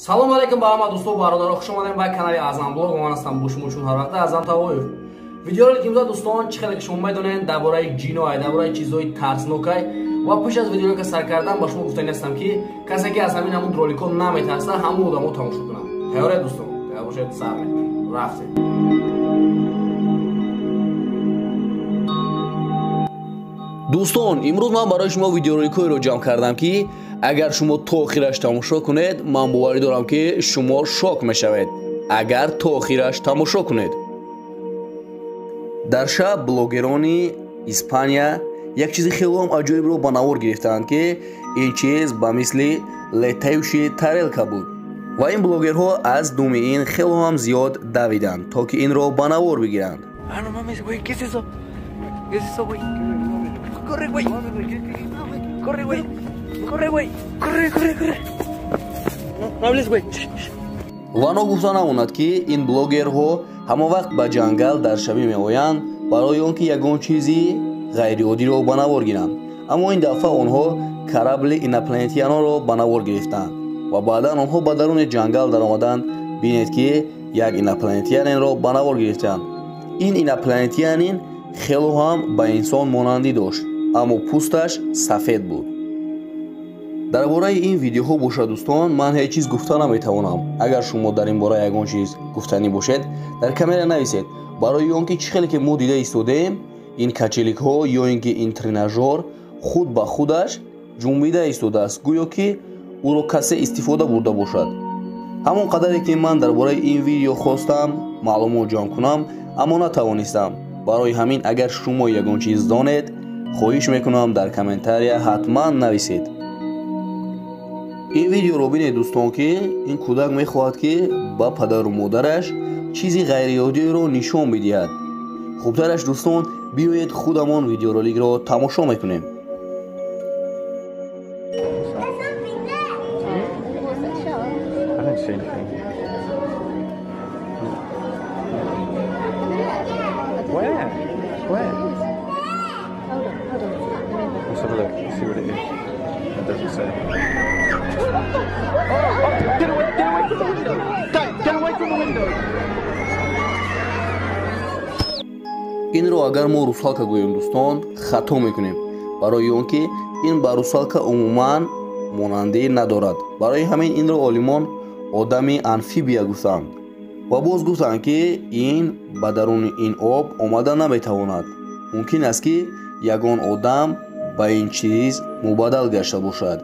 Салом алейкум ба ҳама дӯсто бародаро, хуш омадем ба канали Аъзам Блог. Ман ҳастам бо шумо чун ҳар вақт Аъзам Тавоев. Видеоролики имрӯза дӯстон чӣ хеле ки шумо медонед дар бораи ҷиноай, дар бораи чизҳои тарснокай ва пеш аз видеоролика сар кардан ба шумо гуфтанӣ ҳастам ки касе ки аз ҳамин ҳамун роликҳо наметарса, ҳамун одамо тамошо кунанд. Тайёред дӯстон? Тайёр бошед, сар мекунем. Рафтем. Дӯстон, имрӯз ман барои шумо видеороликҳоеро ҷамъ кардам ки агар шумо то охираш тамошо кунед, ман боварӣ дорам ки шумо шок мешавед. Агар то охираш тамошо кунед. Дар шаб блогерони Испания як чизи хеле аҷоибро ба навор гирифтаанд ки ин чиз ба мисли летающий тарелка буд. Ва ин блогерҳо аз думи ин хеле ҳам зиёд давиданд то ки инро ба навор бигиранд. Corre, güey. Corre, güey. Corre, güey. Corre, corre, corre. No, no hables, güey. Ва ногуфта намонад ки ин блогерҳо ҳама вақт ба ҷангал дар шабӣ меоянд барои он ки ягон чизи ғайриоддиро ба навор гиранд. Аммо ин дафъа онҳо корабли инопланетяноро ба навор гирифтанд ва баъдан онҳо ба даруни ҷангал даромаданд. Бинед ки як инопланетянинро ба навор гирифтанд. Ин инопланетянин хело ҳам ба инсон монандӣ дошт, аммо пӯсташ сафед буд. Дар бораи ин видеоҳо бошад дӯстон, ман ҳеҷ чиз гуфта наметавонам. Агар шумо дар ин бора ягон чиз гуфтанӣ бошед, дар камера нависед. Барои он ки чӣ хеле ки мо дида истодаем, ин качеликҳо ё ин ки ин тренажёр худ ба худаш ҷунбида истодааст, гӯё ки ӯро касе истифода бурда бошад. Ҳамон қадаре ки ман дар бораи ин видео хостам маълумот ҷамъ кунам, аммо натавонистам. Барои ҳамин агар шумо ягон чиз донед, хоҳиш мекунам дар комментария ҳатман нависед. Ин видеоро бинед дӯстон ки ин кӯдак мехоҳад ки ба падару модараш чизи ғайриоддиро нишон бидиҳад. Хубтараш дӯстон, биёед худамон видеороликро тамошо мекунем. Where? Where? Hold on, hold on. Let's have a look, see what it is. It doesn't say. Oh, oh, get away from the window! Dad, get away from the window! Инро агар мо русалка гӯем дӯстон, хато мекунем. Барои он ки ин ба русалка умуман монандӣ надорад. Барои ҳамин инро олимон одами амфибия гуфтанд. Ва боз гуфтанд ки ин ба даруни ин об омада наметавонад. Мумкин аст ки ягон одам ба ин чиз мубаддал гашта бошад.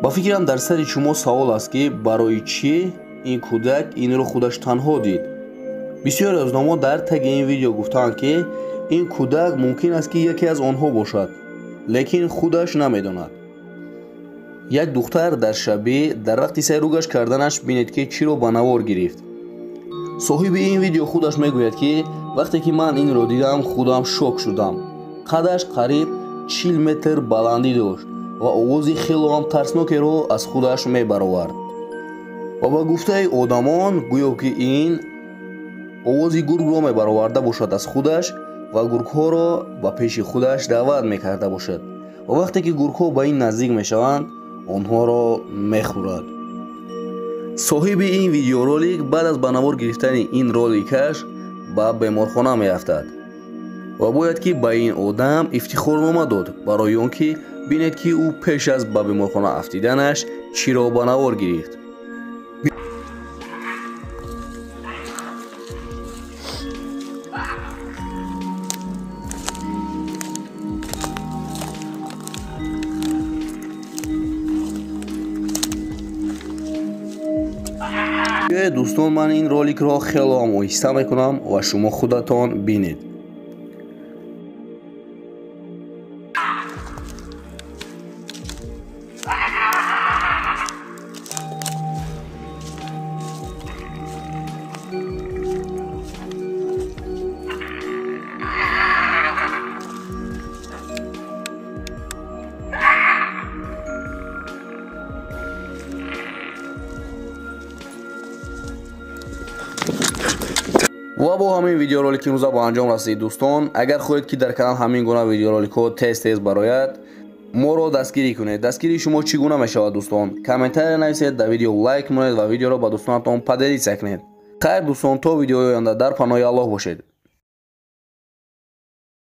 Ба фикрам дар сари шумо савол аст ки барои чӣ ин кӯдак инро худаш танҳо дид. Бисёре аз одамон дар таги ин видео гуфтанд ки ин кӯдак мумкин аст ки яке аз онҳо бошад, лекин худаш намедонад. Як духтар дар шабӣ дар вақти сайругашт карданаш бинед ки чиро ба навор гирифт. Соҳиби ин видео худаш мегӯяд ки вақте ки ман инро дидам, худам шок шудам. Қадаш қариб 40 метр баландӣ дошт ва овози хело ҳам тарснокеро аз худаш мебаровард. Ва ба гуфтаи одамон гӯё ки ин овози гургро мебароварда бошад аз худаш ва гургҳоро ба пеши худаш даъват мекарда бошад. Ва вақте ки гургҳо ба ин наздик мешаванд, онҳоро мехӯрад. Соҳиби ин видеоролик баъд аз ба навор гирифтани ин роликаш ба беморхона меафтад ва бояд ки ба ин одам ифтихорнома дод барои он ки бинед ки ӯ пеш аз ба беморхона афтиданаш чиро ба навор гирифт. Дӯстон, ман ин роликро хело ҳам оҳиста мекунам ва шумо худатон бинед. Ва бо ҳамин видеоролики имрӯза ба анҷом расид дӯстон. Агар хоҳед ки дар канал ҳамин гуна видеороликҳо тез-тез барояд, Моро дастгирӣ кунед. Дастгирии шумо чӣ гуна мешавад, дӯстон? Комментария нависед, дар видео лайк монед ва видеоро ба дӯстонатон поделиться кунед. Хайр, дӯстон, то видеои оянда дар паноҳи Аллоҳ бошед.